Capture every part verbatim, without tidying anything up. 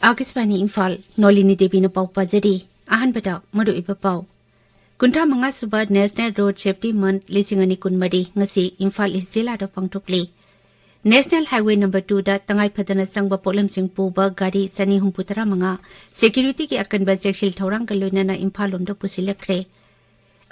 ꯑꯥꯀꯥꯁꯕꯥꯅꯤ ꯏꯝꯐꯥꯜ, ꯅꯣꯂꯤꯅꯤ ꯗꯦꯕꯤꯅ ꯄꯥꯎ ꯄꯥꯖꯔꯤ꯫ ꯑꯍꯥꯟꯕꯗ ꯃꯔꯨꯑꯣꯏꯕ ꯄꯥꯎ꯫ ꯀꯨꯟꯊ꯭ꯔꯥ ꯃꯉꯥ ꯁꯨꯕ National Road Safety Month ꯂꯤꯁꯤꯡ ꯑꯅꯤ ꯀꯨꯟꯃꯔꯤ ꯉꯁꯤ ꯏꯝꯐꯥꯜ ꯏꯁ ꯖꯤꯂꯥꯗ ꯄꯥꯡꯊꯣꯛꯂꯤ꯫ National Highway number two ꯗ ꯇꯉꯥꯏ ꯐꯗꯅ ꯆꯪꯕ ꯄꯣꯠꯂꯝꯁꯤꯡ ꯄꯨꯕ ꯒꯥꯔꯤ ꯆꯅꯤ ꯍꯨꯝꯐꯨ ꯇꯔꯥ ꯃꯉꯥ security ꯒꯤ ꯑꯀꯟꯕ ꯆꯦꯛꯁꯤꯜ ꯊꯧꯔꯥꯡꯒ ꯂꯣꯏꯅꯅ ꯏꯝꯐꯥꯜ ꯂꯣꯝꯗ ꯄꯨꯁꯤꯜꯂꯛꯈ꯭ꯔꯦ꯫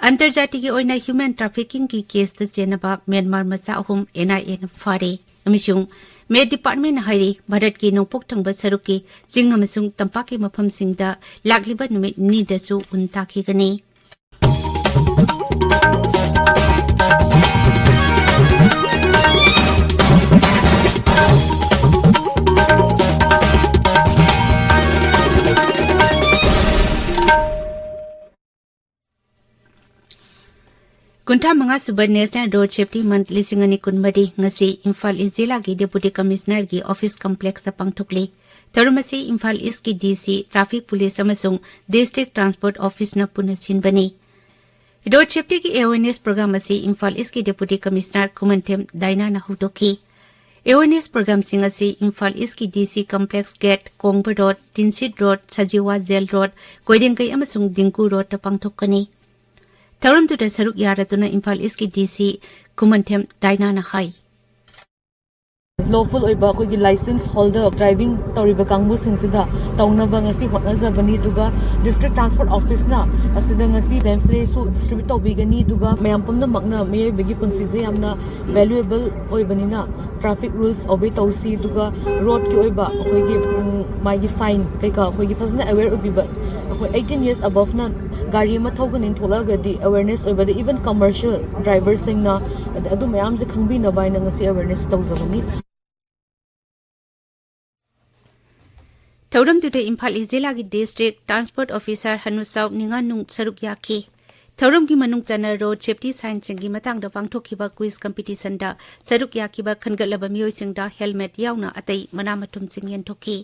ꯑꯟꯇꯔꯖꯥꯇꯤꯒꯤ ꯑꯣꯏꯅ human trafficking ꯒꯤ case ꯇ ꯆꯦꯟꯅꯕ ꯃ꯭ꯌꯥꯟꯃꯥꯔ ꯃꯆꯥ ꯑꯍꯨꯝ N I A ꯅ ꯐꯥꯔꯦ꯫ ꯑꯃꯁꯨꯡ Met Department ꯅ ꯍꯥꯏꯔꯤ, ꯚꯥꯔꯠꯀꯤ ꯅꯣꯡꯄꯣꯛ ꯊꯪꯕ ꯁꯔꯨꯛꯀꯤ ꯆꯤꯡ ꯑꯃꯁꯨꯡ ꯇꯝꯄꯥꯛꯀꯤ ꯃꯐꯝꯁꯤꯡꯗ ꯂꯥꯛꯂꯤꯕ ꯅꯨꯃꯤꯠ ꯅꯤꯅꯤꯗꯁꯨ ꯎꯟ ꯇꯥꯈꯤꯒꯅꯤ꯫ ꯀꯨꯟꯊ꯭ꯔꯥ ꯃꯉꯥ ꯁꯨꯕ National Road Safety Month ꯂꯤꯁꯤꯡ ꯑꯅꯤ ꯀꯨꯟꯃꯔꯤ ꯉꯁꯤ ꯏꯝꯐꯥꯜ ꯏꯁ ꯖꯤꯂꯥꯒꯤ Deputy Commissioner ꯒꯤ office complex ꯇ ꯄꯥꯡꯊꯣꯛꯂꯤ꯫ ꯊꯧꯔꯝ ꯑꯁꯤ ꯏꯝꯐꯥꯜ East ꯀꯤ D C, Traffic Police ꯑꯃꯁꯨꯡ District Transport Office ꯅ ꯄꯨꯟꯅ ꯁꯤꯟꯕꯅꯤ꯫ Road safety ꯒꯤ awareness program ꯑꯁꯤ ꯏꯝꯐꯥꯜ East ꯀꯤ Deputy Commissioner ꯈꯨꯃꯟꯊꯦꯝ ꯗꯥꯏꯅꯥꯅ ꯍꯧꯗꯣꯛꯈꯤ꯫ Awareness program ꯁꯤꯡ ꯑꯁꯤ ꯏꯝꯐꯥꯜ East ꯀꯤ D C Complex Gate, ꯀꯣꯡꯕ Road, Tinsid Road, Sajiwa Jail Road, ꯀꯣꯏꯔꯦꯡꯒꯩ ꯑꯃꯁꯨꯡ ꯗꯤꯡꯀꯨ Road ꯇ ꯄꯥꯡꯊꯣꯛꯀꯅꯤ꯫ ꯊꯧꯔꯝꯗꯨꯗ ꯁꯔꯨꯛ ꯌꯥꯔꯗꯨꯅ ꯏꯝꯐꯥꯜ East ꯀꯤ D C ꯈꯨꯃꯟꯊꯦꯝ ꯗꯥꯏꯅꯥꯅ ꯍꯥꯏ꯫ Lawful ꯑꯣꯏꯕ ꯑꯩꯈꯣꯏꯒꯤ license holder driving ꯇꯧꯔꯤꯕ ꯀꯥꯡꯕꯨꯁꯤꯡꯁꯤꯗ ꯇꯧꯅꯕ ꯉꯁꯤ ꯍꯣꯠꯅꯖꯕꯅꯤ꯫ ꯑꯗꯨꯒ District Transport Office ꯅ ꯑꯁꯤꯗ ꯉꯁꯤ pamphlet ꯁꯨ distribute ꯇꯧꯕꯤꯒꯅꯤ꯫ ꯑꯗꯨꯒ ꯃꯌꯥꯝ ꯄꯨꯝꯅꯃꯛꯅ ꯃꯤꯑꯣꯏꯕꯒꯤ ꯄꯨꯟꯁꯤꯁꯦ ꯌꯥꯝꯅ valuable ꯑꯣꯏꯕꯅꯤꯅ traffic rules obey ꯇꯧꯁꯤ꯫ ꯑꯗꯨꯒ road ꯀꯤ ꯑꯣꯏꯕ ꯑꯩꯈꯣꯏꯒꯤ, ꯎꯝ, ꯃꯥꯒꯤ sign ꯀꯩꯀꯥ ꯑꯩꯈꯣꯏꯒꯤ ꯐꯖꯅ aware ꯑꯣꯏꯕꯤꯕ, ꯑꯩꯈꯣꯏ eighteen years above ꯅ ꯒꯥꯔꯤ ꯑꯃ ꯊꯧꯒꯅꯤ ꯊꯣꯛꯂꯛꯑꯒꯗꯤ awareness ꯑꯣꯏꯕꯗ, even commercial driver ꯁꯤꯡꯅ ꯑꯗ-, ꯑꯗꯨ ꯃꯌꯥꯝꯁꯦ ꯈꯪꯕꯤꯅꯕ ꯍꯥꯏꯅ ꯉꯁꯤ awareness ꯇꯧꯖꯕꯅꯤ꯫ ꯊꯧꯔꯝꯗꯨꯗ ꯏꯝꯐꯥꯜ East ꯖꯤꯂꯥꯒꯤ District Transport Officer ꯍꯅꯨꯁꯥꯎ ꯅꯤꯉꯥꯅꯨꯡ ꯁꯔꯨꯛ ꯌꯥꯈꯤ꯫ ꯊꯧꯔꯝꯒꯤ ꯃꯅꯨꯡ ꯆꯟꯅ road safety sign ꯁꯤꯡꯒꯤ ꯃꯇꯥꯡꯗ ꯄꯥꯡꯊꯣꯛꯈꯤꯕ quiz competition ꯗ ꯁꯔꯨꯛ ꯌꯥꯈꯤꯕ ꯈꯟꯒꯠꯂꯕ ꯃꯤꯑꯣꯏꯁꯤꯡꯗ helmet ꯌꯥꯎꯅ ꯑꯇꯩ ꯃꯅꯥ ꯃꯊꯨꯝꯁꯤꯡ ꯌꯦꯟꯊꯣꯛꯈꯤ꯫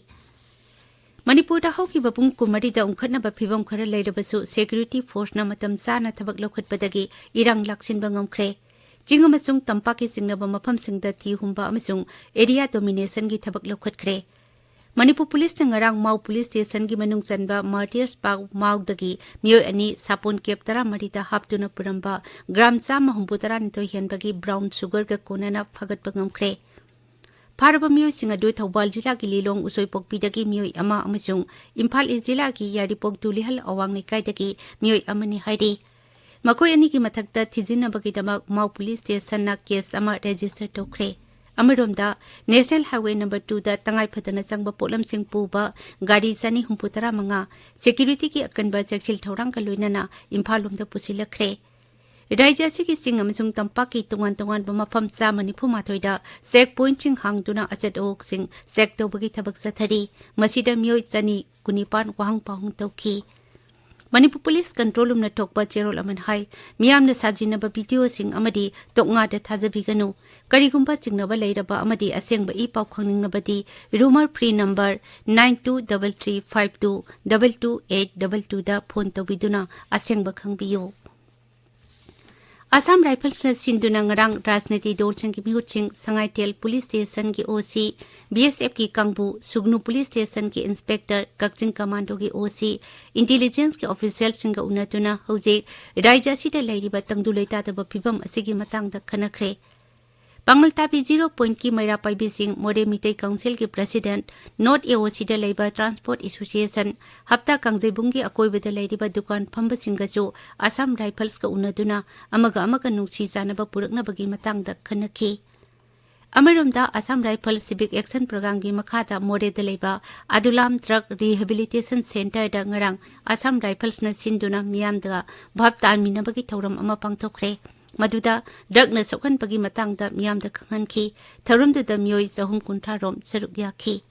ꯃꯅꯤꯄꯨꯔꯗ ꯍꯧꯈꯤꯕ ꯄꯨꯡ ꯀꯨꯟꯃꯔꯤꯗ ꯎꯪꯈꯠꯅꯕ ꯐꯤꯚꯝ ꯈꯔ ꯂꯩꯔꯕꯁꯨ, security force ꯅ ꯃꯇꯝ ꯆꯥꯅ ꯊꯕꯛ ꯂꯧꯈꯠꯄꯗꯒꯤ ꯏꯔꯥꯡ ꯂꯥꯛꯁꯤꯟꯕ ꯉꯝꯈ꯭ꯔꯦ꯫ ꯆꯤꯡ ꯑꯃꯁꯨꯡ ꯇꯝꯄꯥꯛꯀꯤ ꯆꯤꯡꯅꯕ ꯃꯐꯝꯁꯤꯡꯗ ꯊꯤ ꯍꯨꯝꯕ ꯑꯃꯁꯨꯡ area domination ꯒꯤ ꯊꯕꯛ ꯂꯧꯈꯠꯈ꯭ꯔꯦ꯫ ꯃꯅꯤꯄꯨꯔ ꯄꯨꯂꯤꯁꯅ ꯉꯔꯥꯡ ꯃꯥꯎ ꯄꯨꯂꯤꯁ ꯁ꯭ꯇꯦꯁꯟꯒꯤ ꯃꯅꯨꯡ ꯆꯟꯕ ꯃꯥꯔꯇꯤꯌꯔꯁ ꯄꯥꯔꯛ ꯃꯥꯎꯗꯒꯤ ꯃꯤꯑꯣꯏ ꯑꯅꯤ ꯁꯥꯄꯣꯟ ꯀꯦꯞ ꯇꯔꯥꯃꯔꯤꯗ ꯍꯥꯞꯇꯨꯅ ꯄꯨꯔꯝꯕ ꯒ꯭ꯔꯥꯝ ꯆꯥꯝꯃ ꯍꯨꯝꯐꯨ ꯇꯔꯥꯅꯤꯊꯣꯏ ꯍꯦꯟꯕꯒꯤ ꯕ꯭ꯔꯥꯎꯟ ꯁꯨꯒꯔꯒ ꯀꯣꯟꯅꯅ ꯐꯥꯒꯠꯄ ꯉꯝꯈ꯭ꯔꯦ꯫ ꯐꯥꯔꯕ ꯃꯤꯑꯣꯏꯁꯤꯡ ꯑꯗꯨ ꯊꯧꯕꯥꯜ ꯖꯤꯂꯥꯒꯤ ꯂꯤꯂꯣꯡ ꯎꯁꯣꯏꯄꯣꯛꯄꯤꯗꯒꯤ ꯃꯤꯑꯣꯏ ꯑꯃ ꯑꯃꯁꯨꯡ ꯏꯝꯐꯥꯜ ꯏꯁ ꯖꯤꯂꯥꯒꯤ ꯌꯥꯏꯔꯤꯄꯣꯛ ꯇꯨꯂꯤꯍꯜ ꯑꯋꯥꯡ ꯂꯩꯀꯥꯏꯗꯒꯤ ꯃꯤꯑꯣꯏ ꯑꯃꯅꯤ ꯍꯥꯏꯔꯤ꯫ ꯃꯈꯣꯏ ꯑꯅꯤꯒꯤ ꯃꯊꯛꯇ ꯊꯤꯖꯤꯟꯅꯕꯒꯤꯗꯃꯛ ꯃꯥꯎ ꯄꯨꯂꯤꯁ ꯁ꯭ꯇꯦꯁꯟꯅ ꯀꯦꯁ ꯑꯃ ꯔꯦꯖꯤꯁꯇꯔ ꯇꯧꯈ꯭ꯔꯦ꯫ ꯑꯃꯔꯣꯝꯗ, ꯅꯦꯁꯅꯦꯜ ꯍꯥꯏꯋꯦ ꯅꯝꯕꯔ ꯇꯨꯗ ꯇꯉꯥꯏ ꯐꯗꯅ ꯆꯪꯕ ꯄꯣꯠꯂꯝꯁꯤꯡ ꯄꯨꯕ ꯒꯥꯔꯤ ꯆꯅꯤ ꯍꯨꯝꯐꯨ ꯇꯔꯥ ꯃꯉꯥ ꯁꯦꯀ꯭ꯌꯨꯔꯤꯇꯤꯒꯤ ꯑꯀꯟꯕ ꯆꯦꯛꯁꯤꯜ ꯊꯧꯔꯥꯡꯒ ꯂꯣꯏꯅꯅ ꯏꯝꯐꯥꯜ ꯂꯣꯝꯗ ꯄꯨꯁꯤꯜꯂꯛꯈ꯭ꯔꯦ꯫ ꯔꯥꯖ꯭ꯌ ꯑꯁꯤꯒꯤ ꯆꯤꯡ ꯑꯃꯁꯨꯡ ꯇꯝꯄꯥꯛꯀꯤ ꯇꯣꯉꯥꯟ ꯇꯣꯉꯥꯟꯕ ꯃꯐꯝ ꯆꯥꯝꯃ ꯅꯤꯐꯨ ꯃꯥꯊꯣꯏꯗ ꯆꯦꯛ ꯄꯣꯏꯟꯠꯁꯤꯡ ꯍꯥꯡꯗꯨꯅ ꯑꯆꯠ ꯑꯋꯣꯛꯁꯤꯡ ꯆꯦꯛ ꯇꯧꯕꯒꯤ ꯊꯕꯛ ꯆꯠꯊꯔꯤ꯫ ꯃꯁꯤꯗ ꯃꯤꯑꯣꯏ ꯆꯅꯤ ꯀꯨꯟꯅꯤꯄꯥꯟ ꯋꯥꯍꯪ ꯄꯥꯎꯍꯪ ꯇꯧꯈꯤ꯫ ꯃꯅꯤꯄꯨꯔ ꯄꯨꯂꯤꯁ ꯀꯟꯇ꯭ꯔꯣꯜ ꯔꯨꯝꯅ ꯊꯣꯛꯄ ꯆꯦꯔꯣꯜ ꯑꯃꯅ ꯍꯥꯏ, ꯃꯤꯌꯥꯝꯅ ꯁꯥꯖꯤꯟꯅꯕ ꯚꯤꯗꯤꯑꯣꯁꯤꯡ ꯑꯃꯗꯤ ꯇꯣꯛꯉꯥꯗ ꯊꯥꯖꯕꯤꯒꯅꯨ꯫ ꯀꯔꯤꯒꯨꯝꯕ ꯆꯤꯡꯅꯕ ꯂꯩꯔꯕ ꯑꯃꯗꯤ ꯑꯁꯦꯡꯕ ꯏ ꯄꯥꯎ ꯈꯪꯅꯤꯡꯂꯕꯗꯤ, rumour free number nine two double three five two double two eight double twoꯗ ꯐꯣꯟ ꯇꯧꯕꯤꯗꯨꯅ ꯑꯁꯦꯡꯕ ꯈꯪꯕꯤꯌꯨ꯫ ꯑꯁꯥꯝ ꯔꯥꯏꯐꯜꯁꯅ ꯁꯤꯟꯗꯨꯅ ꯉꯔꯥꯡ ꯔꯥꯖꯅꯤꯇꯤ ꯗꯜꯁꯤꯡꯒꯤ ꯃꯤꯍꯨꯠꯁꯤꯡ, ꯁꯉꯥꯏꯊꯦꯜ ꯄꯨꯂꯤꯁ ꯁ꯭ꯇꯦꯁꯟꯒꯤ ꯑꯣ ꯁꯤ, ꯕꯤ ꯑꯦꯁ ꯑꯦꯐꯀꯤ ꯀꯥꯡꯕꯨ, ꯁꯨꯒꯅꯨ ꯄꯨꯂꯤꯁ ꯁ꯭ꯇꯦꯁꯟꯒꯤ ꯏꯟꯁꯄꯦꯛꯇꯔ, ꯀꯛꯆꯤꯡ ꯀꯃꯥꯟꯗꯣꯒꯤ ꯑꯣ ꯁꯤ, ꯏꯟꯇꯤꯂꯤꯖꯦꯟꯁꯀꯤ ꯑꯣꯐꯤꯁꯤꯌꯦꯜꯁꯤꯡꯒ ꯎꯅꯗꯨꯅ ꯍꯧꯖꯤꯛ ꯔꯥꯖ꯭ꯌ ꯑꯁꯤꯗ ꯂꯩꯔꯤꯕ ꯇꯪꯗꯨ ꯂꯩꯇꯥꯗꯕ ꯐꯤꯕꯝ ꯑꯁꯤꯒꯤ ꯃꯇꯥꯡꯗ ꯈꯟꯅꯈ꯭ꯔꯦ꯫ ꯄꯥꯉꯜ ꯇꯥꯕꯤ ꯖꯤꯔꯣ ꯄꯣꯏꯟꯠꯀꯤ ꯃꯩꯔꯥ ꯄꯥꯏꯕꯤꯁꯤꯡ, ꯃꯣꯔꯦ ꯃꯤꯇꯩ ꯀꯥꯎꯟꯁꯤꯜꯒꯤ ꯄ꯭ꯔꯁꯤꯗꯦꯟꯠ, ꯅꯣꯔꯠ ꯑꯦ ꯑꯣ ꯁꯤꯗ ꯂꯩꯕ ꯇ꯭ꯔꯥꯟꯁꯄꯣꯔꯠ ꯑꯦꯁꯣꯁꯤꯌꯦꯁꯟ, ꯍꯞꯇꯥ ꯀꯥꯡꯖꯩꯕꯨꯡꯒꯤ ꯑꯀꯣꯏꯕꯗ ꯂꯩꯔꯤꯕ ꯗꯨꯀꯥꯟ ꯐꯝꯕꯁꯤꯡꯒꯁꯨ ꯑꯁꯥꯝ ꯔꯥꯏꯐꯜꯁꯀ ꯎꯅꯗꯨꯅ ꯑꯃꯒ ꯑꯃꯒ ꯅꯨꯡꯁꯤ ꯆꯥꯟꯅꯕ ꯄꯨꯔꯛꯅꯕꯒꯤ ꯃꯇꯥꯡꯗ ꯈꯟꯅꯈꯤ꯫ ꯑꯃꯔꯣꯝꯗ, ꯑꯁꯥꯝ ꯔꯥꯏꯐꯜ ꯁꯤꯚꯤꯛ ꯑꯦꯛꯁꯟ ꯄ꯭ꯔꯣꯒ꯭ꯔꯥꯝꯒꯤ ꯃꯈꯥꯗ ꯃꯣꯔꯦꯗ ꯂꯩꯕ ꯑꯗꯨꯂꯥꯝ ꯗ꯭ꯔꯒ ꯔꯤꯍꯦꯕꯤꯂꯤꯇꯦꯁꯟ ꯁꯦꯟꯇꯔꯗ ꯉꯔꯥꯡ ꯑꯁꯥꯝ ꯔꯥꯏꯐꯜꯁꯅ ꯁꯤꯟꯗꯨꯅ ꯃꯤꯌꯥꯝꯗ ꯚꯥꯞ ꯇꯥꯍꯟꯃꯤꯟꯅꯕꯒꯤ ꯊꯧꯔꯝ ꯑꯃ ꯄꯥꯡꯊꯣꯛꯈ꯭ꯔꯦ꯫ ꯃꯗꯨꯗ ꯗ꯭ꯔꯒꯅ ꯁꯣꯛꯍꯟꯕꯒꯤ ꯃꯇꯥꯡꯗ ꯃꯤꯌꯥꯝꯗ ꯈꯪꯍꯟꯈꯤ꯫ ꯊꯧꯔꯝꯗꯨꯗ ꯃꯤꯑꯣꯏ ꯆꯍꯨꯝ ꯀꯨꯟꯊ꯭ꯔꯥ ꯔꯣꯝ ꯁꯔꯨꯛ ꯌꯥꯈꯤ꯫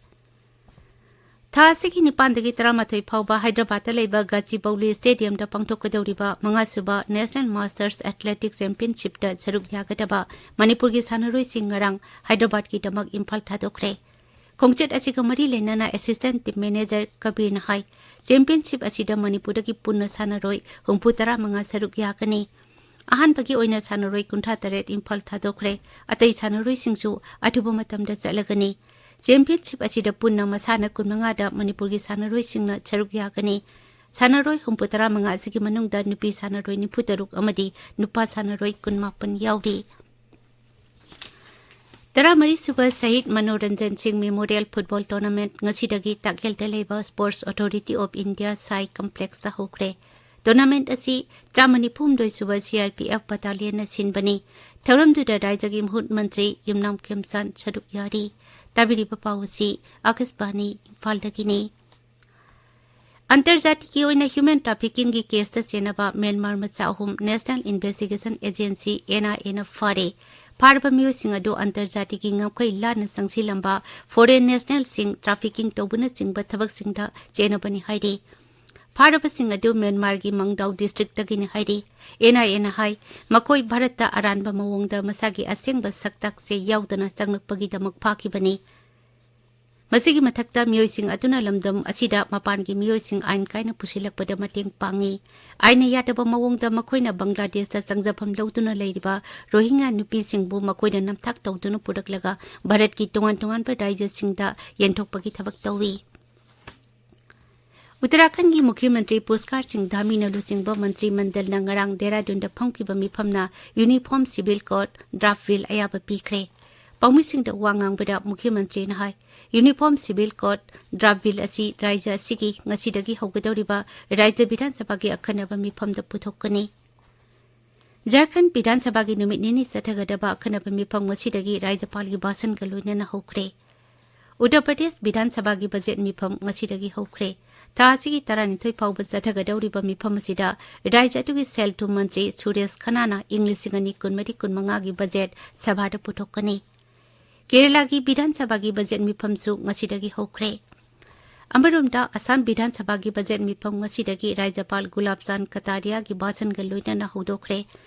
ꯊꯥ ꯑꯁꯤꯒꯤ ꯅꯤꯄꯥꯟꯗꯒꯤ ꯇꯔꯥꯃꯥꯊꯣꯏ ꯐꯥꯎꯕ ꯍꯥꯏꯗ꯭ꯔꯕꯥꯗꯇ ꯂꯩꯕ ꯒꯆꯤꯕꯧꯂꯤ ꯁ꯭ꯇꯦꯗꯤꯌꯝꯗ ꯄꯥꯡꯊꯣꯛꯀꯗꯧꯔꯤꯕ ꯃꯉꯥꯁꯨꯕ ꯅꯦꯁꯅꯦꯜ ꯃꯥꯁꯇꯔꯁ ꯑꯦꯊꯂꯦꯇꯤꯛ ꯆꯦꯝꯄꯤꯌꯟꯁꯤꯞꯇ ꯁꯔꯨꯛ ꯌꯥꯒꯗꯕ ꯃꯅꯤꯄꯨꯔꯒꯤ ꯁꯥꯟꯅꯔꯣꯏꯁꯤꯡ ꯉꯔꯥꯡ ꯍꯥꯏꯗ꯭ꯔꯕꯥꯗꯀꯤꯗꯃꯛ ꯏꯝꯐꯥꯜ ꯊꯥꯗꯣꯛꯈ꯭ꯔꯦ꯫ ꯈꯣꯡꯆꯠ ꯑꯁꯤꯒ ꯃꯔꯤ ꯂꯩꯅꯅ ꯑꯦꯁꯤꯁꯇꯦꯟꯠ ꯇꯤꯝ ꯃꯦꯅꯦꯖꯔ ꯀꯕꯤꯔꯅ ꯍꯥꯏ, ꯆꯦꯝꯄꯤꯌꯟꯁꯤꯞ ꯑꯁꯤꯗ ꯃꯅꯤꯄꯨꯔꯗꯒꯤ ꯄꯨꯟꯅ ꯁꯥꯟꯅꯔꯣꯏ ꯍꯨꯝꯐꯨ ꯇꯔꯥ ꯃꯉꯥ ꯁꯔꯨꯛ ꯌꯥꯒꯅꯤ꯫ ꯑꯍꯥꯟꯕꯒꯤ ꯑꯣꯏꯅ ꯁꯥꯟꯅꯔꯣꯏ ꯀꯨꯟꯊ꯭ꯔꯥ ꯇꯔꯦꯠ ꯏꯝꯐꯥꯜ ꯊꯥꯗꯣꯛꯈ꯭ꯔꯦ꯫ ꯑꯇꯩ ꯁꯥꯟꯅꯔꯣꯏꯁꯤꯡꯁꯨ ꯑꯊꯨꯕ ꯃꯇꯝꯗ ꯆꯠꯂꯒꯅꯤ꯫ ꯆꯦꯝꯄꯤꯌꯟꯁꯤꯞ ꯑꯁꯤꯗ ꯄꯨꯟꯅ ꯃꯁꯥꯟꯅ ꯀꯨꯟꯃꯉꯥꯗ ꯃꯅꯤꯄꯨꯔꯒꯤ ꯁꯥꯟꯅꯔꯣꯏꯁꯤꯡꯅ ꯁꯔꯨꯛ ꯌꯥꯒꯅꯤ꯫ ꯁꯥꯟꯅꯔꯣꯏ ꯍꯨꯝꯐꯨꯇꯔꯥ ꯃꯉꯥ ꯑꯁꯤꯒꯤ ꯃꯅꯨꯡꯗ ꯅꯨꯄꯤ ꯁꯥꯟꯅꯔꯣꯏ ꯅꯤꯐꯨꯇꯔꯨꯛ ꯑꯃꯗꯤ ꯅꯨꯄꯥ ꯁꯥꯟꯅꯔꯣꯏ ꯀꯨꯟꯃꯥꯄꯟ ꯌꯥꯎꯔꯤ꯫ ꯇꯔꯥꯃꯔꯤ ꯁꯨꯕ ꯁꯍꯤꯗ ꯃꯅꯣꯔꯟꯖꯟ ꯁꯤꯡ ꯃꯦꯃꯣꯔꯤꯌꯦꯜ ꯐꯨꯠꯕꯣꯜ ꯇꯣꯔꯅꯥꯃꯦꯟꯠ ꯉꯁꯤꯗꯒꯤ ꯇꯥꯛꯌꯦꯜꯗ ꯂꯩꯕ Sports Authority of India, ꯁꯥꯏ ꯀꯝꯄ꯭ꯂꯦꯛꯁꯇ ꯍꯧꯈ꯭ꯔꯦ꯫ ꯇꯣꯔꯅꯥꯃꯦꯟꯠ ꯑꯁꯤ ꯆꯥꯝꯃ ꯅꯤꯐꯨꯍꯨꯝꯗꯣꯏ ꯁꯨꯕ ꯁꯤ ꯑꯥꯔ ꯄꯤ ꯑꯦꯐ ꯕꯇꯥꯂꯤꯌꯟꯅ ꯁꯤꯟꯕꯅꯤ꯫ ꯊꯧꯔꯝꯗꯨꯗ ꯔꯥꯏꯖꯒꯤ ꯃꯍꯨꯠ ꯃꯟꯇ꯭ꯔꯤ ꯌꯨꯝꯅꯥꯝ ꯈꯦꯝꯆꯥꯟ ꯁꯔꯨꯛ ꯌꯥꯔꯤ꯫ ꯇꯥꯕꯤꯔꯤꯕ ꯄꯥꯎ ꯑꯁꯤ ꯑꯥꯀꯥꯁꯕꯥꯅꯤ ꯏꯝꯐꯥꯜꯗꯒꯤꯅꯤ꯫ ꯑꯟꯇꯔꯖꯥꯇꯤꯒꯤ ꯑꯣꯏꯅ ꯍ꯭ꯌꯨꯃꯦꯟ ꯇ꯭ꯔꯥꯐꯤꯀꯤꯡꯒꯤ ꯀꯦꯁꯇ ꯆꯦꯟꯅꯕ ꯃ꯭ꯌꯥꯟꯃꯥꯔ ꯃꯆꯥ ꯑꯍꯨꯝ ꯅꯦꯁꯅꯦꯜ ꯏꯟꯚꯦꯁꯇꯤꯒꯦꯁꯟ ꯑꯦꯖꯦꯟꯁꯤ, ꯑꯦꯟ ꯑꯥꯏ ꯑꯦꯅ ꯐꯥꯔꯦ꯫ ꯐꯥꯔꯕ ꯃꯤꯑꯣꯏꯁꯤꯡ ꯑꯗꯨ ꯑꯟꯇꯔꯖꯥꯇꯤꯒꯤ ꯉꯝꯈꯩ ꯂꯥꯟꯅ ꯆꯪꯁꯤꯜꯂꯝꯕ ꯐꯣꯔꯦꯟ ꯅꯦꯁꯅꯦꯜꯁꯤꯡ ꯇ꯭ꯔꯥꯐꯤꯀꯤꯡ ꯇꯧꯕꯅꯆꯤꯡꯕ ꯊꯕꯛꯁꯤꯡꯗ ꯆꯦꯟꯅꯕꯅꯤ ꯍꯥꯏꯔꯤ꯫ ꯐꯥꯔꯕꯁꯤꯡ ꯑꯗꯨ ꯃ꯭ꯌꯥꯟꯃꯥꯔꯒꯤ ꯃꯪꯗꯥꯎ ꯗꯤꯁꯇ꯭ꯔꯤꯛꯇꯒꯤꯅꯤ ꯍꯥꯏꯔꯤ꯫ ꯑꯦꯟ ꯑꯥꯏ ꯑꯦꯅ ꯍꯥꯏ, ꯃꯈꯣꯏ ꯚꯥꯔꯠꯇ ꯑꯔꯥꯟꯕ ꯃꯑꯣꯡꯗ ꯃꯁꯥꯒꯤ ꯑꯁꯦꯡꯕ ꯁꯛꯇꯥꯛꯁꯦ ꯌꯥꯎꯗꯅ ꯆꯪꯂꯛꯄꯒꯤꯗꯃꯛ ꯐꯥꯈꯤꯕꯅꯤ꯫ ꯃꯁꯤꯒꯤ ꯃꯊꯛꯇ ꯃꯤꯑꯣꯏꯁꯤꯡ ꯑꯗꯨꯅ ꯂꯝꯗꯝ ꯑꯁꯤꯗ ꯃꯄꯥꯟꯒꯤ ꯃꯤꯑꯣꯏꯁꯤꯡ ꯑꯥꯏꯟ ꯀꯥꯏꯅ ꯄꯨꯁꯤꯜꯂꯛꯄꯗ ꯃꯇꯦꯡ ꯄꯥꯡꯉꯤ꯫ ꯑꯥꯏꯟꯅ ꯌꯥꯗꯕ ꯃꯑꯣꯡꯗ ꯃꯈꯣꯏꯅ ꯕꯪꯒ꯭ꯂꯥꯗꯦꯁꯇ ꯆꯪꯖꯐꯝ ꯂꯧꯗꯨꯅ ꯂꯩꯔꯤꯕ ꯔꯣꯍꯤꯡꯒ꯭ꯌꯥ ꯅꯨꯄꯤꯁꯤꯡꯕꯨ ꯃꯈꯣꯏꯅ ꯅꯝꯊꯥꯛ ꯇꯧꯗꯨꯅ ꯄꯨꯔꯛꯂꯒ ꯚꯥꯔꯠꯀꯤ ꯇꯣꯉꯥꯟ ꯇꯣꯉꯥꯟꯕ ꯔꯥꯏꯖ꯭ꯌꯁꯤꯡꯗ ꯌꯦꯟꯊꯣꯛꯄꯒꯤ ꯊꯕꯛ ꯇꯧꯏ꯫ ꯎꯠꯇꯔꯥꯈꯟꯗꯒꯤ ꯃꯨꯈ꯭ꯌ ꯃꯟꯇ꯭ꯔꯤ ꯄꯨꯁꯀꯥꯔ ꯁꯤꯡ ꯙꯥꯃꯤꯅ ꯂꯨꯆꯤꯡꯕ ꯃꯟꯇ꯭ꯔꯤ ꯃꯟꯗꯜꯅ ꯉꯔꯥꯡ ꯗꯦꯔꯥꯗꯨꯟꯗ ꯐꯝꯈꯤꯕ ꯃꯤꯐꯝꯅ uniform civil code draft bill ꯑꯌꯥꯕ ꯄꯤꯈ꯭ꯔꯦ꯫ ꯄꯥꯎꯃꯤꯁꯤꯡꯗ ꯋꯥ ꯉꯥꯡꯕꯗ ꯃꯨꯈ꯭ꯌ ꯃꯟꯇ꯭ꯔꯤꯅ ꯍꯥꯏ, uniform civil code draft bill ꯑꯁꯤ ꯔꯥꯏꯖ꯭ꯌ ꯑꯁꯤꯒꯤ ꯉꯁꯤꯗꯒꯤ ꯍꯧꯒꯗꯧꯔꯤꯕ ꯔꯥꯏꯖ꯭ꯌ ꯕꯤꯙꯥꯟ ꯁꯚꯥꯒꯤ ꯑꯈꯟꯅꯕ ꯃꯤꯐꯝꯗ ꯄꯨꯊꯣꯛꯀꯅꯤ꯫ ꯖꯥꯔꯈꯟꯗ ꯕꯤꯙꯥꯟ ꯁꯚꯥꯒꯤ ꯅꯨꯃꯤꯠ ꯅꯤꯅꯤ ꯆꯠꯊꯒꯗꯕ ꯑꯈꯟꯅꯕ ꯃꯤꯐꯝ ꯉꯁꯤꯗꯒꯤ ꯔꯥꯏꯖ꯭ꯌꯄꯥꯜꯒꯤ ꯚꯥꯁꯟꯒ ꯂꯣꯏꯅꯅ ꯍꯧꯈ꯭ꯔꯦ꯫ ꯎꯠꯇꯔ ꯄ꯭ꯔꯗꯦꯁ ꯕꯤꯙꯥꯟ ꯁꯚꯥꯒꯤ ꯕꯖꯦꯠ ꯃꯤꯐꯝ ꯉꯁꯤꯗꯒꯤ ꯍꯧꯈ꯭ꯔꯦ꯫ ꯊꯥ ꯑꯁꯤꯒꯤ ꯇꯔꯥꯅꯤꯊꯣꯏ ꯐꯥꯎꯕ ꯆꯠꯊꯒꯗꯧꯔꯤꯕ ꯃꯤꯐꯝ ꯑꯁꯤꯗ ꯔꯥꯏꯖ꯭ꯌ ꯑꯗꯨꯒꯤ ꯁꯦꯜ ꯊꯨꯝ ꯃꯟꯇ꯭ꯔꯤ ꯁꯨꯔꯦꯁ ꯈꯅꯥꯅ ꯏꯪ ꯂꯤꯁꯤꯡ ꯑꯅꯤ ꯀꯨꯟꯃꯔꯤ ꯀꯨꯟꯃꯉꯥꯒꯤ ꯕꯖꯦꯠ ꯁꯚꯥꯗ ꯄꯨꯊꯣꯛꯀꯅꯤ꯫ ꯀꯦꯔꯂꯥꯒꯤ ꯕꯤꯙꯥꯟ ꯁꯚꯥꯒꯤ ꯕꯖꯦꯠ ꯃꯤꯐꯝꯁꯨ ꯉꯁꯤꯗꯒꯤ ꯍꯧꯈ꯭ꯔꯦ꯫ ꯑꯃꯔꯣꯝꯗ, ꯑꯁꯥꯝ ꯕꯤꯙꯥꯟ ꯁꯚꯥꯒꯤ ꯕꯖꯦꯠ ꯃꯤꯐꯝ ꯉꯁꯤꯗꯒꯤ ꯔꯥꯏꯖ꯭ꯌꯄꯥꯜ ꯒꯨꯂꯥꯕ ꯆꯥꯟꯗ ꯀꯇꯥꯔꯤꯌꯥꯒꯤ ꯚꯥꯁꯟꯒ ꯂꯣꯏꯅꯅ ꯍꯧꯗꯣꯛꯈ꯭ꯔꯦ꯫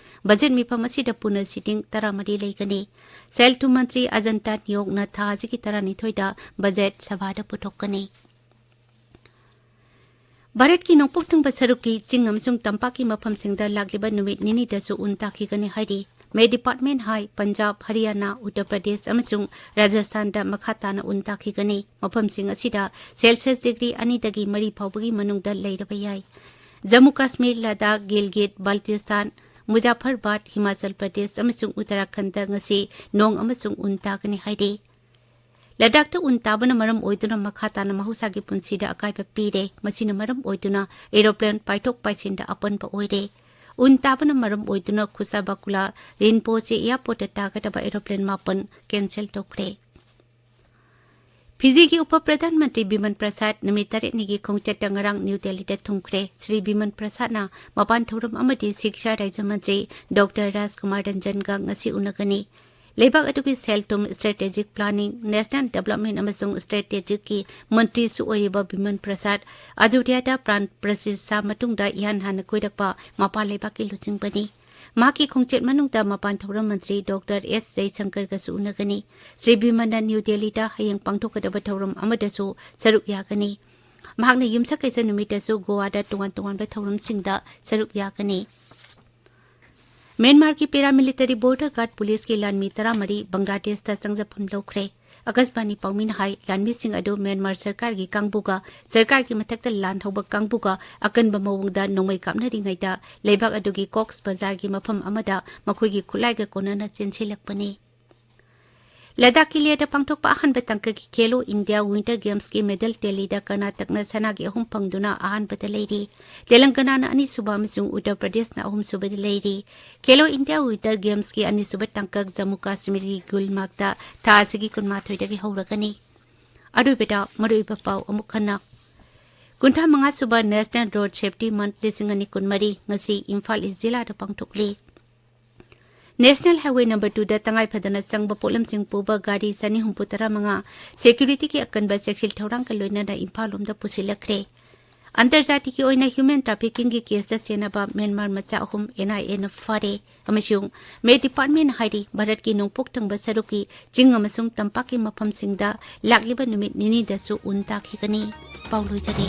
ꯕꯖꯦꯠ ꯃꯤꯐꯝ ꯑꯁꯤꯗ ꯄꯨꯟꯅ ꯁꯤꯇꯤꯡ ꯇꯔꯥꯃꯔꯤ ꯂꯩꯒꯅꯤ꯫ ꯁꯦꯜ ꯊꯨꯝ ꯃꯟꯇ꯭ꯔꯤ ꯑꯖꯟꯇꯥ ꯅꯤꯌꯣꯛꯅ ꯊꯥ ꯑꯁꯤꯒꯤ ꯇꯔꯥꯅꯤꯊꯣꯏꯗ ꯕꯖꯦꯠ ꯁꯚꯥꯗ ꯄꯨꯊꯣꯛꯀꯅꯤ꯫ ꯚꯥꯔꯠꯀꯤ ꯅꯣꯡꯄꯣꯛ ꯊꯪꯕ ꯁꯔꯨꯛꯀꯤ ꯆꯤꯡ ꯑꯃꯁꯨꯡ ꯇꯝꯄꯥꯛꯀꯤ ꯃꯐꯝꯁꯤꯡꯗ ꯂꯥꯛꯂꯤꯕ ꯅꯨꯃꯤꯠ ꯅꯤꯅꯤꯗꯁꯨ ꯎꯟ ꯇꯥꯈꯤꯒꯅꯤ ꯍꯥꯏꯔꯤ꯫ ꯃꯦ ꯗꯤꯄꯥꯔꯠꯃꯦꯟ ꯍꯥꯏ ꯄꯟꯖꯥꯕ, ꯍꯔꯤꯌꯥꯅꯥ, ꯎꯠꯇꯔ ꯄ꯭ꯔꯗꯦꯁ ꯑꯃꯁꯨꯡ ꯔꯥꯖꯁꯊꯥꯟꯗ ꯃꯈꯥ ꯇꯥꯅ ꯎꯟ ꯇꯥꯈꯤꯒꯅꯤ꯫ ꯃꯐꯝꯁꯤꯡ ꯑꯁꯤꯗ ꯁꯦꯜꯁꯤꯌꯁ ꯗꯤꯒ꯭ꯔꯤ ꯑꯅꯤꯗꯒꯤ ꯃꯔꯤ ꯐꯥꯎꯕꯒꯤ ꯃꯅꯨꯡꯗ ꯂꯩꯔꯕ ꯌꯥꯏ꯫ ꯖꯝꯃꯨ ꯀꯥꯁꯃꯤꯔ, ꯂꯗꯥꯈ, ꯒꯤꯜꯒꯤꯠ, ꯕꯜꯇꯤꯁꯇꯥꯟ, ꯃꯨꯖꯥꯐꯔꯕꯥꯗ, ꯍꯤꯃꯥꯆꯜ ꯄ꯭ꯔꯗꯦꯁ ꯑꯃꯁꯨꯡ ꯎꯠꯇꯔꯥꯈꯟꯗ ꯉꯁꯤ ꯅꯣꯡ ꯑꯃꯁꯨꯡ ꯎꯟ ꯇꯥꯒꯅꯤ ꯍꯥꯏꯔꯤ꯫ ꯂꯗꯥꯈꯇ ꯎꯟ ꯇꯥꯕꯅ ꯃꯔꯝ ꯑꯣꯏꯗꯨꯅ ꯃꯈꯥ ꯇꯥꯅ ꯃꯍꯧꯁꯥꯒꯤ ꯄꯨꯟꯁꯤꯗ ꯑꯀꯥꯏꯕ ꯄꯤꯔꯦ꯫ ꯃꯁꯤꯅ ꯃꯔꯝ ꯑꯣꯏꯗꯨꯅ ꯑꯦꯔꯣꯄ꯭ꯂꯦꯟ ꯄꯥꯏꯊꯣꯛ ꯄꯥꯏꯁꯤꯟꯗ ꯑꯄꯟꯕ ꯑꯣꯏꯔꯦ꯫ ꯎꯟ ꯇꯥꯕꯅ ꯃꯔꯝ ꯑꯣꯏꯗꯨꯅ ꯈꯨꯁꯥ ꯕꯥꯀꯨꯂꯥ ꯔꯤꯟꯄꯣꯆꯦ ꯑꯦꯌꯥꯔꯄꯣꯔꯠꯇ ꯇꯥꯒꯗꯕ ꯑꯦꯔꯣꯄ꯭ꯂꯦꯟ ꯃꯥꯄꯟ ꯀꯦꯟꯁꯦꯜ ꯇꯧꯈ꯭ꯔꯦ꯫ ꯐꯤꯖꯤꯒꯤ ꯎꯄ ꯄ꯭ꯔꯙꯥꯟ ꯃꯟꯇ꯭ꯔꯤ ꯕꯤꯃꯟ ꯄ꯭ꯔꯁꯥꯗ ꯅꯨꯃꯤꯠ ꯇꯔꯦꯠꯅꯤꯒꯤ ꯈꯣꯡꯆꯠꯇ ꯉꯔꯥꯡ ꯅ꯭ꯌꯨ ꯗꯦꯜꯂꯤꯗ ꯊꯨꯡꯈ꯭ꯔꯦ꯫ ꯁ꯭ꯔꯤ ꯕꯤꯃꯟ ꯄ꯭ꯔꯁꯥꯗꯅ ꯃꯄꯥꯟ ꯊꯧꯔꯝ ꯑꯃꯗꯤ ꯁꯤꯛꯁꯥ ꯔꯥꯖ꯭ꯌ ꯃꯟꯇ꯭ꯔꯤ ꯗꯣꯛꯇꯔ ꯔꯥꯖꯀꯨꯃꯥꯔ ꯔꯟꯖꯟꯒ ꯉꯁꯤ ꯎꯅꯒꯅꯤ꯫ ꯂꯩꯕꯥꯛ ꯑꯗꯨꯒꯤ ꯁꯦꯜ-ꯊꯨꯝ, ꯁ꯭ꯇ꯭ꯔꯦꯇꯦꯖꯤꯛ ꯄ꯭ꯂꯥꯅꯤꯡ, ꯅꯦꯁꯅꯦꯜ ꯗꯦꯕꯂꯞꯃꯦꯟ ꯑꯃꯁꯨꯡ ꯁ꯭ꯇ꯭ꯔꯦꯇꯦꯖꯤꯛꯀꯤ ꯃꯟꯇ꯭ꯔꯤꯁꯨ ꯑꯣꯏꯔꯤꯕ ꯕꯤꯃꯟ ꯄ꯭ꯔꯁꯥꯗ ꯑꯌꯣꯙ꯭ꯌꯥꯗ ꯄ꯭ꯔꯥꯟ ꯄ꯭ꯔꯇꯤꯁꯊꯥ ꯃꯇꯨꯡꯗ ꯏꯍꯥꯟ ꯍꯥꯟꯅ ꯀꯣꯏꯔꯛꯄ ꯃꯄꯥꯟ ꯂꯩꯕꯥꯛꯀꯤ ꯂꯨꯆꯤꯡꯕꯅꯤ꯫ ꯃꯍꯥꯛꯀꯤ ꯈꯣꯡꯆꯠ ꯃꯅꯨꯡꯗ ꯃꯄꯥꯟ ꯊꯧꯔꯝ ꯃꯟꯇ꯭ꯔꯤ ꯗꯣꯛꯇꯔ ꯑꯦꯁ ꯖꯌꯁꯪꯀꯔꯒꯁꯨ ꯎꯅꯒꯅꯤ꯫ ꯁ꯭ꯔꯤ ꯕꯤꯃꯟꯅ ꯅ꯭ꯌꯨ ꯗꯦꯜꯂꯤꯗ ꯍꯌꯦꯡ ꯄꯥꯡꯊꯣꯛꯀꯗꯕ ꯊꯧꯔꯝ ꯑꯃꯗꯁꯨ ꯁꯔꯨꯛ ꯌꯥꯒꯅꯤ꯫ ꯃꯍꯥꯛꯅ ꯌꯨꯝꯁꯀꯩꯁ ꯅꯨꯃꯤꯠꯇꯁꯨ ꯒꯣꯋꯥꯗ ꯇꯣꯉꯥꯟ ꯇꯣꯉꯥꯟꯕ ꯊꯧꯔꯝꯁꯤꯡꯗ ꯁꯔꯨꯛ ꯌꯥꯒꯅꯤ꯫ ꯃ꯭ꯌꯥꯟꯃꯥꯔꯒꯤ ꯄꯦꯔꯥꯃꯤꯂꯤꯇꯔꯤ ꯕꯣꯔꯗꯔ ꯒꯥꯔꯗ ꯄꯨꯂꯤꯁꯀꯤ ꯂꯥꯟꯃꯤ ꯇꯔꯥꯃꯔꯤ ꯕꯪꯒ꯭ꯂꯥꯗꯦꯁꯇ ꯆꯪꯖꯐꯝ ꯂꯧꯈ꯭ꯔꯦ꯫ ꯑꯀꯥꯁꯕꯥꯅꯤ ꯄꯥꯎꯃꯤꯅ ꯍꯥꯏ, ꯂꯥꯟꯃꯤꯁꯤꯡ ꯑꯗꯨ ꯃ꯭ꯌꯥꯟꯃꯥꯔ ꯁꯔꯀꯥꯔꯒꯤ ꯀꯥꯡꯕꯨꯒ ꯁꯔꯀꯥꯔꯒꯤ ꯃꯊꯛꯇ ꯂꯥꯟ ꯍꯧꯕ ꯀꯥꯡꯕꯨꯒ ꯑꯀꯟꯕ ꯃꯑꯣꯡꯗ ꯅꯣꯡꯃꯩ ꯀꯥꯞꯅꯔꯤꯉꯩꯗ ꯂꯩꯕꯥꯛ ꯑꯗꯨꯒꯤ ꯀꯣꯛꯁ ꯕꯖꯥꯔꯒꯤ ꯃꯐꯝ ꯑꯃꯗ ꯃꯈꯣꯏꯒꯤ ꯈꯨꯠꯂꯥꯏꯒ ꯀꯣꯟꯅꯅ ꯆꯦꯟꯁꯤꯜꯂꯛꯄꯅꯤ꯫ ꯂꯗꯥꯈꯀꯤ ꯂꯦꯍꯗ ꯄꯥꯡꯊꯣꯛꯄ ꯑꯍꯥꯟꯕ ꯇꯥꯡꯀꯛꯀꯤ ꯈꯦꯂꯣ ꯏꯟꯗꯤꯌꯥ ꯋꯤꯟꯇꯔ ꯒꯦꯝꯁꯀꯤ ꯃꯦꯗꯜ ꯇꯦꯂꯤꯗ ꯀꯔꯅꯥꯇꯛꯅ ꯁꯅꯥꯒꯤ ꯑꯍꯨꯝ ꯐꯪꯗꯨꯅ ꯑꯍꯥꯟꯕꯗ ꯂꯩꯔꯤ꯫ ꯇꯦꯂꯪꯒꯅꯥꯅ ꯑꯅꯤꯁꯨꯕ ꯑꯃꯁꯨꯡ ꯎꯠꯇꯔ ꯄ꯭ꯔꯗꯦꯁꯅ ꯑꯍꯨꯝꯁꯨꯕꯗ ꯂꯩꯔꯤ꯫ ꯈꯦꯂꯣ ꯏꯟꯗꯤꯌꯥ ꯋꯤꯟꯇꯔ ꯒꯦꯝꯁꯀꯤ ꯑꯅꯤꯁꯨꯕ ꯇꯥꯡꯀꯛ ꯖꯝꯃꯨ ꯀꯥꯁꯃꯤꯔꯒꯤ ꯒꯨꯜꯃꯥꯔꯒꯇ ꯊꯥ ꯑꯁꯤꯒꯤ ꯀꯨꯟꯃꯥꯊꯣꯏꯗꯒꯤ ꯍꯧꯔꯒꯅꯤ꯫ ꯑꯔꯣꯏꯕꯗ ꯃꯔꯨꯑꯣꯏꯕ ꯄꯥꯎ ꯑꯃꯨꯛ ꯍꯟꯅ꯫ ꯀꯨꯟꯊ꯭ꯔꯥ ꯃꯉꯥ ꯁꯨꯕ ꯅꯦꯁꯅꯦꯜ ꯔꯣꯗ ꯁꯦꯐꯇꯤ ꯃꯟꯊ ꯂꯤꯁꯤꯡ ꯑꯅꯤ ꯀꯨꯟꯃꯔꯤ ꯉꯁꯤ ꯏꯝꯐꯥꯜ ꯏꯁ ꯖꯤꯂꯥꯗ ꯄꯥꯡꯊꯣꯛꯂꯤ꯫ ꯅꯦꯁꯅꯦꯜ ꯍꯥꯏꯋꯦ ꯅꯝꯕꯔ ꯇꯨꯗ ꯇꯉꯥꯏ ꯐꯗꯅ ꯆꯪꯕ ꯄꯣꯠꯂꯝꯁꯤꯡ ꯄꯨꯕ ꯒꯥꯔꯤ ꯆꯅꯤ ꯍꯨꯝꯐꯨ ꯇꯔꯥ ꯃꯉꯥ ꯁꯦꯀ꯭ꯌꯨꯔꯤꯇꯤꯒꯤ ꯑꯀꯟꯕ ꯆꯦꯛꯁꯤꯜ ꯊꯧꯔꯥꯡꯒ ꯂꯣꯏꯅꯅ ꯏꯝꯐꯥꯜ ꯂꯣꯝꯗ ꯄꯨꯁꯤꯜꯂꯛꯈ꯭ꯔꯦ꯫ ꯑꯟꯇꯔꯖꯥꯇꯤꯒꯤ ꯑꯣꯏꯅ ꯍ꯭ꯌꯨꯃꯦꯟ ꯇ꯭ꯔꯥꯐꯤꯀꯤꯡꯒꯤ ꯀꯦꯁꯇ ꯆꯦꯟꯅꯕ ꯃ꯭ꯌꯥꯟꯃꯥꯔ ꯃꯆꯥ ꯑꯍꯨꯝ ꯑꯦꯟ ꯑꯥꯏ ꯑꯦꯅ ꯐꯥꯔꯦ ꯑꯃꯁꯨꯡ ꯃꯦ ꯗꯤꯄꯥꯔꯠꯃꯦꯟꯅ ꯍꯥꯏꯔꯤ, ꯚꯥꯔꯠꯀꯤ ꯅꯣꯡꯄꯣꯛ ꯊꯪꯕ ꯁꯔꯨꯛꯀꯤ ꯆꯤꯡ ꯑꯃꯁꯨꯡ ꯇꯝꯄꯥꯛꯀꯤ ꯃꯐꯝꯁꯤꯡꯗ ꯂꯥꯛꯂꯤꯕ ꯅꯨꯃꯤꯠ ꯅꯤꯅꯤꯗꯁꯨ ꯎꯟ ꯇꯥꯈꯤꯒꯅꯤ꯫ ꯄꯥꯎ ꯂꯣꯏꯖꯔꯦ꯫